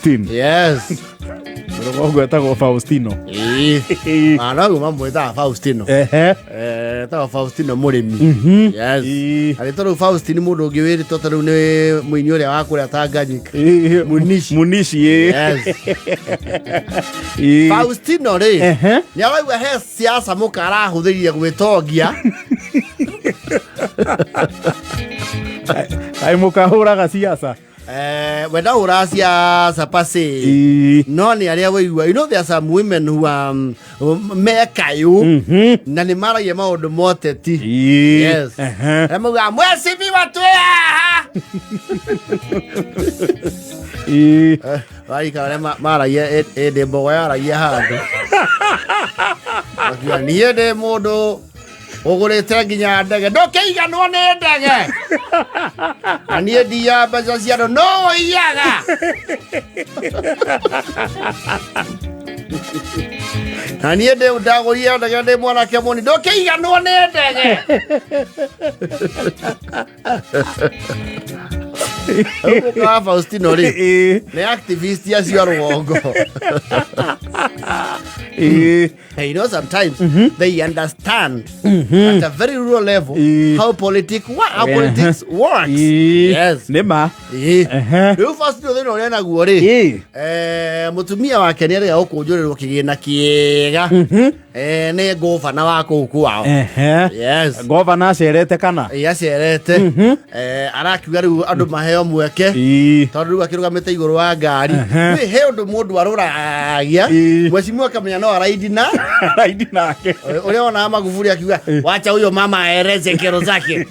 Faustin. Yes. Rũgongo etagwo Faustino. Ĩĩ. Na noguo mamwĩtaga Faustino. Ehe. Eh, etagwo Faustino mũrĩmi. Yes. Ĩĩ. Na rĩtwa rĩu Faustin mũndũ ũngĩ wĩrĩtwo ta rĩu nĩ mũini ũrĩa wa kũrĩa Tanganyika. Ĩĩ. Munishi. Munishi ĩĩ. Yes. Ĩĩ. Faustino rĩ Ehe. nĩ araigua he siasa mũka arahũthĩrire gwĩtongia. Kaĩ mũkahũraga siasa. Eh, we ndahũraga siasa pase. Ĩĩ. No nĩ arĩa waigua, you know there are some women who are mekayũ na nĩ maragia maũndũ moteti. Ĩĩ. Yes. Ehe. Arĩa maugaga mwecimiwa twĩ haha. Ĩĩ. Warika arĩa maragia ĩndĩ mbogo yaragia handũ. Makiuga niĩ ndĩ mũndũ ũgũrĩte nginya ndege ndũkĩiganwo nĩ ndege na niĩ ndiya mbeca cia andũ no ũiyaga. Na niĩ ndĩ ndagũrire ndege ndĩ mwanake mũni ndũkĩiganwo nĩ ndege. Rĩu mũka wa Faustino rĩ Ĩĩ. nĩ activist acio a rũgongo. Ĩĩ. Hey, you know, sometimes they understand at a very rural level how politics works. Ĩĩ. Yes. Nĩ ma. Ĩĩ. Ehe. Rĩu Faustino thĩna ũrĩa naguo rĩ Ĩĩ. Mũtumia wake nĩ arega gũkũnjũrĩrwo kĩgĩna kĩega nĩ ngũbana wa kũu kwao. Ehe. Yes. Governor acerete kana? Ĩĩ, acerete. Arakiuga rĩu andũ maheo mweke Ĩĩ. tondũ rĩu akĩrũgamĩte igũrũ wa ngari. Ehe. Rĩ, he ũndũ mũndũ arũragia mwecimiwa akamenya no araidi na Raidi nake. Ũrĩa wonaga Magufuli akiuga wacha huyo mama aeleze kero zake,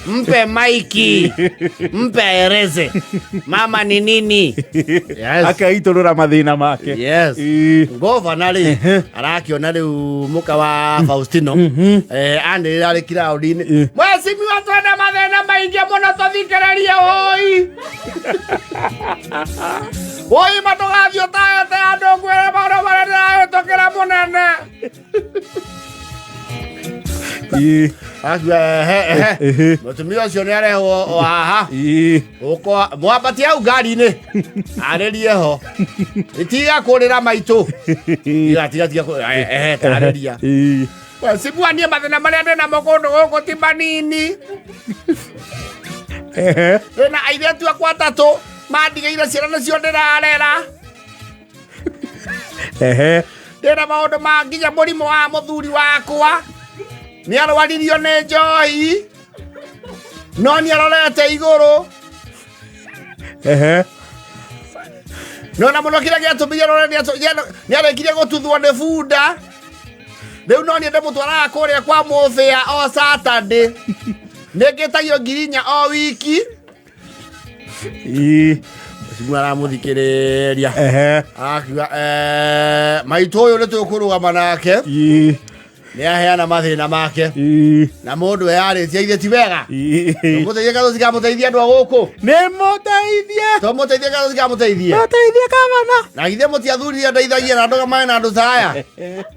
mpe maiki, mpe aeleze mama ni nini. Yes. Akaitũrũra mathĩna make. Yes. Ĩĩ. Govana rĩ arakiona rĩu mũka wa Faustino anĩrĩra arĩ kiraũndi-inĩ, mwecimiwa twena mathĩna maingĩ mũno tũthikĩrĩrie ũi ũi matũgathiĩ ũtayete andũ ngwĩre maũndũ marĩa ndĩrahĩtũkĩra mũnene. Ĩĩ. Akiuga ehe ehe. Ehe. Mũtumia ũcio nĩ arehwo o haha. Ĩĩ. Ũkwa mwambatie hau ngari-inĩ arĩrie ho tiga kũrĩra maitũ tiga tiga tiga ehe tarĩria. Ĩĩ. Sibua niĩ mathĩna marĩa ndĩ namo kũndũ gũkũ ti manini. Ehe. Ndĩna airĩtu akwa atatũ mandigĩire ciana nĩcio ndĩrarera. Ehe. Ndĩna maũndũ ma nginya mũrimũ wa mũthuri wakwa nĩ arwaririo nĩ njohi no nĩ arorete igũrũ. Ehe. No na mũno kĩrĩa gĩatũmire arore nĩ arĩkirie gũtuthwo nĩ bunda rĩu no niĩ ndĩmũtwaraga kũrĩa kwa mũbĩa o Saturday nĩ ngĩtagio 4,000 o wiki. Ĩĩ. Ũcio aramũthikĩrĩria. Ehe. Akiuga maitũ ũyũ nĩ tũkũrũgama nake. Ĩĩ. Nĩ aheana mathĩna make. Ĩĩ. Na mũndũ eyarĩtie ithe ti wega. Ĩĩ. Tũmũteithie kana tũtikamũteithie andũ a gũkũ? Nĩ mũteithie. Tũmũteithie kana tũtikamũteithie? Mũteithie gavana. Na githĩ mũtiathurire ndeithagie na ndũgamane na andũ ta aya?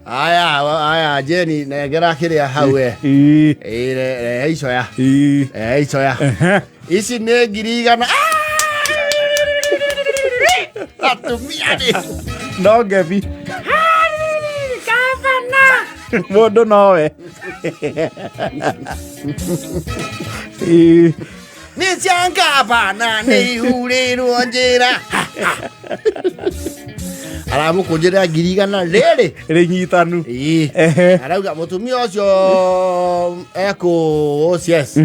Aya aya Jeni nengera kĩrĩa hau we. Ĩĩ. Ĩĩ, rehe icoya. Ĩĩ. Rehe icoya. Ehe. Ici nĩ 100,000. Atumia nĩ No ngebi. Gavana. Mũndũ nowe. Ĩĩ. Nĩ cia ngavana nĩ ihurĩrwo njĩra. Aramũkũnjĩra 100,000 rĩrĩ. Rĩnyitanu. Ĩĩ. Ehe. Arauga mũtumia ũcio ekũ OCS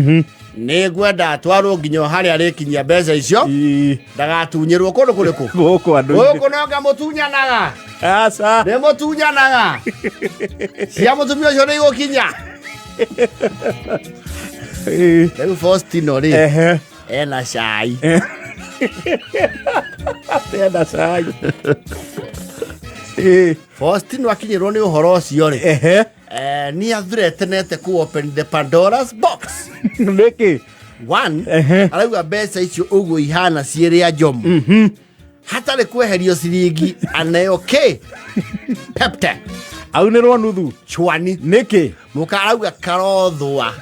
nĩ ngwenda atwarwo nginya o harĩa arĩkinyia mbeca icio. Ĩĩ. Ndagatunyĩrwo kũndũ kũrĩkũ. Gũkũ andũ. Gũkũ no ngamũtunyanaga. Aca. Nĩ mũtunyanaga cia mũtumia ũcio nĩ igũkinya. Ĩĩ. Rĩu Faustino rĩ Ehe. ena cai. Ena cai. Ĩĩ. Faustino akinyĩrwo nĩ ũhoro ũcio rĩ Ehe. Nĩ athuretenete ku open the Pandora's box. Nĩkĩ? One, Ehe. arauga mbeca icio ũguo ihana ciĩrĩ a njomu hatarĩ kweherio ciringi aneo k pepte. Aunĩrwo nuthu. Chwani. Nĩkĩ? Mũkarauga karothwa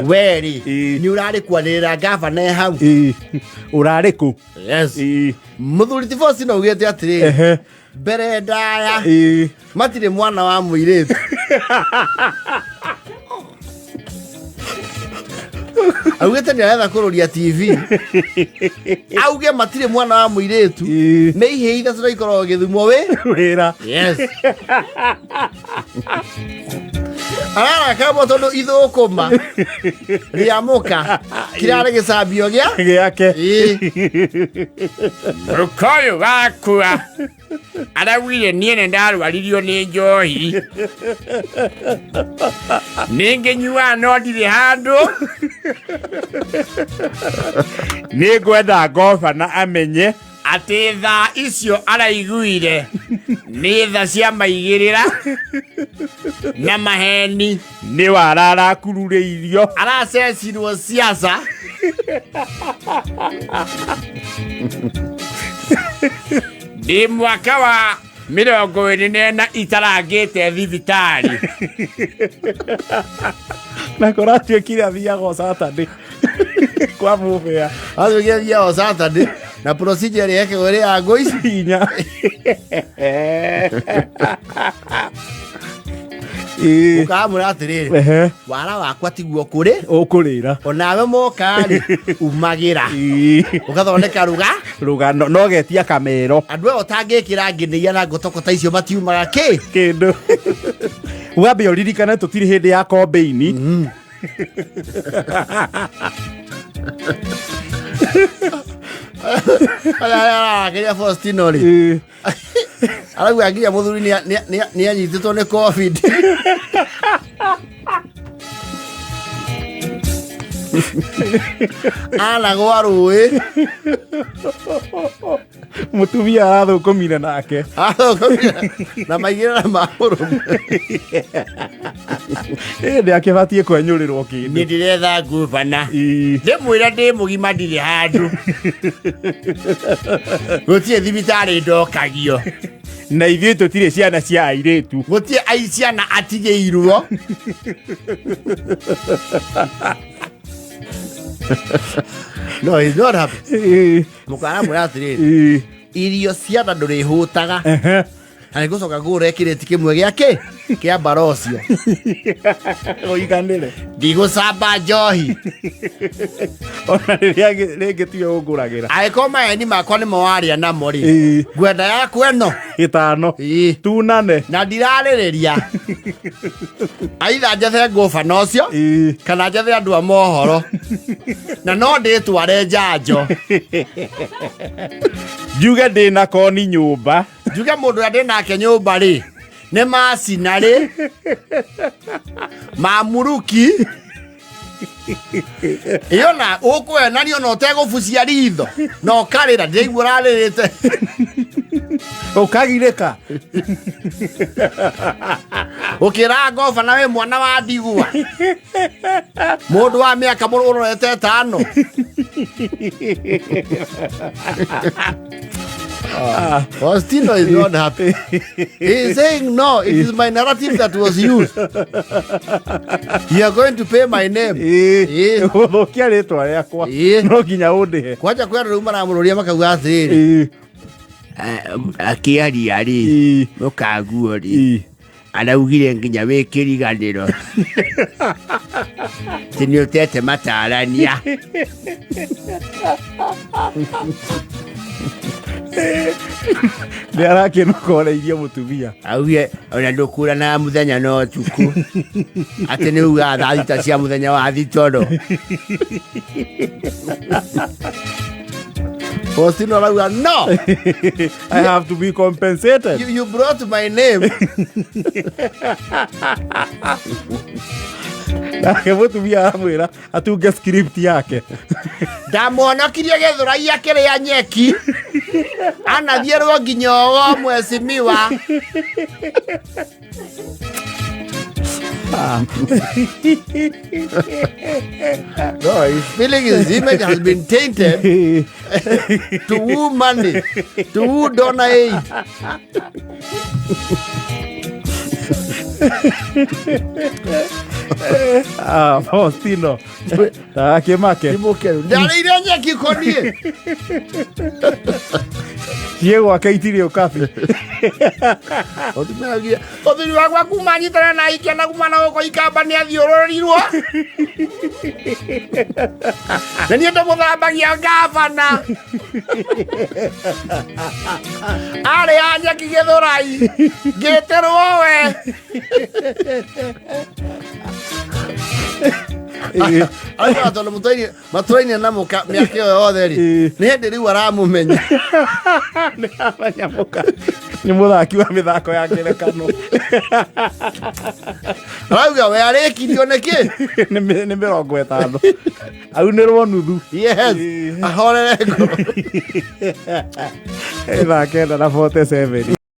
weri. Ĩĩ. Nĩ ũrarĩ kwanĩrĩra gavana e hau. Ĩĩ. Ũrarĩ kũ? Yes. Ĩĩ. Mũthuri ti Faustino augĩte atĩrĩrĩ, Ehe. mbere ndaya Ĩĩ. matirĩ mwana wa mũirĩtu. Augĩte nĩ aretha kũrũria TV, auge matirĩ mwana wa mũirĩtu. Ĩĩ. Nĩ ihĩĩ ithatũ na ikoragwo gĩthumo wĩ Wĩra. Yes. Ararakamo tondũ ithũkũma rĩamũka kĩrarĩ gĩcambio gĩa Gĩake. Ĩĩ. Mũka ũyũ wakwa araugire niĩ nĩ ndarwaririo nĩ njohi, nĩ ngĩnyuaga no ndirĩ handũ. Nĩ ngwenda ngobana amenye atĩ thaa icio araiguire nĩ tha cia maigĩrĩra na maheni. Nĩ wara arakururĩirio. Aracecirwo siasa. Ndĩ mwaka wa 24 itarangĩte thibitarĩ. Na kũratuĩkire athiaga o Saturday kwa mũbĩa. Atuĩkire athiaga o Saturday na procedure ĩrĩa yekagwo ĩrĩ ya ngũ ici inya. Ĩĩ. Ũkamwĩra atĩrĩrĩ, Ehe. wara wakwa tiguo kũrĩ Ũkũrĩra. Onawe mokarĩ umagĩra. Ĩĩ. Ũgathondeka ruga Rũgano no getia kamero. Andũ aya ũtangĩkĩra ngĩnĩia na ngotoko ta icio matiumaga kĩ kĩndũ. Wambe ũririkane tũtirĩ hĩndĩ ya kombeini. Aya ararakĩria Faustino rĩ, Ĩĩ. arauga nginya mũthuri nĩ anyitĩtwo nĩ COVID. Anagwa rũĩ. Mũtumia arathũkũmire nake. Na maigĩrĩra ma mũrũme. Ĩndĩ akĩbatiĩ kwenyũrĩrwo kĩndũ. Nĩ ndĩretha ngubana. Ĩĩ. Ndĩmwĩra ndĩ mũgima, ndirĩ handũ, gũtirĩ thibitarĩ ndokagio. Na ithuĩ tũtirĩ ciana cia airĩtu. Gũtirĩ ai ciana atigĩirwo. No, he's not happy. Ĩĩ. Mũkaramwĩra atĩrĩrĩ, Ĩĩ. irio ciana ndũrĩhũtaga. Ehe. Na nĩngũcoka ngũgũre kĩrĩti kĩmwe gĩa kĩ kĩa mbara ũcio. Ũiganĩre. Ndigũcamba njohi. Ona rĩrĩa rĩngĩ tiwe ũngũragĩra. Angĩkorwo maheni makwa nĩmo warĩa namo rĩ, Ĩĩ. ngwenda yaku ĩno. Ĩtano. Ĩĩ. Tunane. Na ndirarĩrĩria aitha njethe ngũbana ũcio Ĩĩ. kana njethe andũ a mohoro na no ndĩtware njanjo. Njuge ndĩna koni nyũmba. Njuge mũndũ ũrĩa ndĩ nake nyũmba rĩ nĩ macina rĩ mamuruki ĩyo na ũkwenanio na ũtegũbucia ritho na ũkarĩra ndĩraigua ũrarĩrĩte. Ũkagirĩka. Ũkĩra ngobana wĩ mwana wa ndigwa, mũndũ wa mĩaka mũrũrorete ĩtano. Faustino is not happy. He is saying, no, it is my narrative that was used. You are going to pay my name. Ĩĩ. Ĩĩ. Gũthũkia rĩtwa rĩakwa. Ĩĩ. No nginya ũndĩhe. Kwanja kwĩ andũ rĩu maramũrũria makauga atĩrĩrĩ, Ĩĩ. Akĩaria rĩ, Ĩĩ. mũkaguo rĩ, Ĩĩ. araugire nginya wĩ kĩriganĩro atĩ nĩ ũtete matarania. Nĩ arakĩnokoreirie mũtumia. Augire ona ndũkũranaga mũthenya na ũtukũ, atĩ nĩ ugaga thaa 6 cia mũthenya wa thitoro. Faustino arauga no. I have to be compensated. You brought my name. Nake mũtumia aramwĩra atunge script yake. Ndamwonokirie gĩthũrai akĩrĩa nyeki anathiĩrwo nginya ũgo mwecimiwa. No, he's feeling his image has been tainted to woo money, to woo donor aid. Ah, Faustino ndagakĩmake. Ndimũkeru. Ndarĩire nyeki koniĩ. Ciĩ gwake itirĩ ũkabi. Mũthuri wakwa kuma nyitana na ikia na kuma na gũkũ ikamba nĩ athiũrũrĩrirwo. Na niĩ ndĩmũthambagia ngabana. Arĩ a nyeki gĩthũrai. Ngĩtĩrwo we. Arauga tondũ matũraine na mũka mĩaka ĩyo yothe rĩ, nĩ hĩndĩ rĩu aramũmenya. Nĩ amenya mũka nĩ mũthaki wa mĩthako ya ngerekano. Arauga we arĩkirio nĩkĩ? Nĩ 50 aunĩrwo nuthu. Yes, ahorere ngoro. 9:47.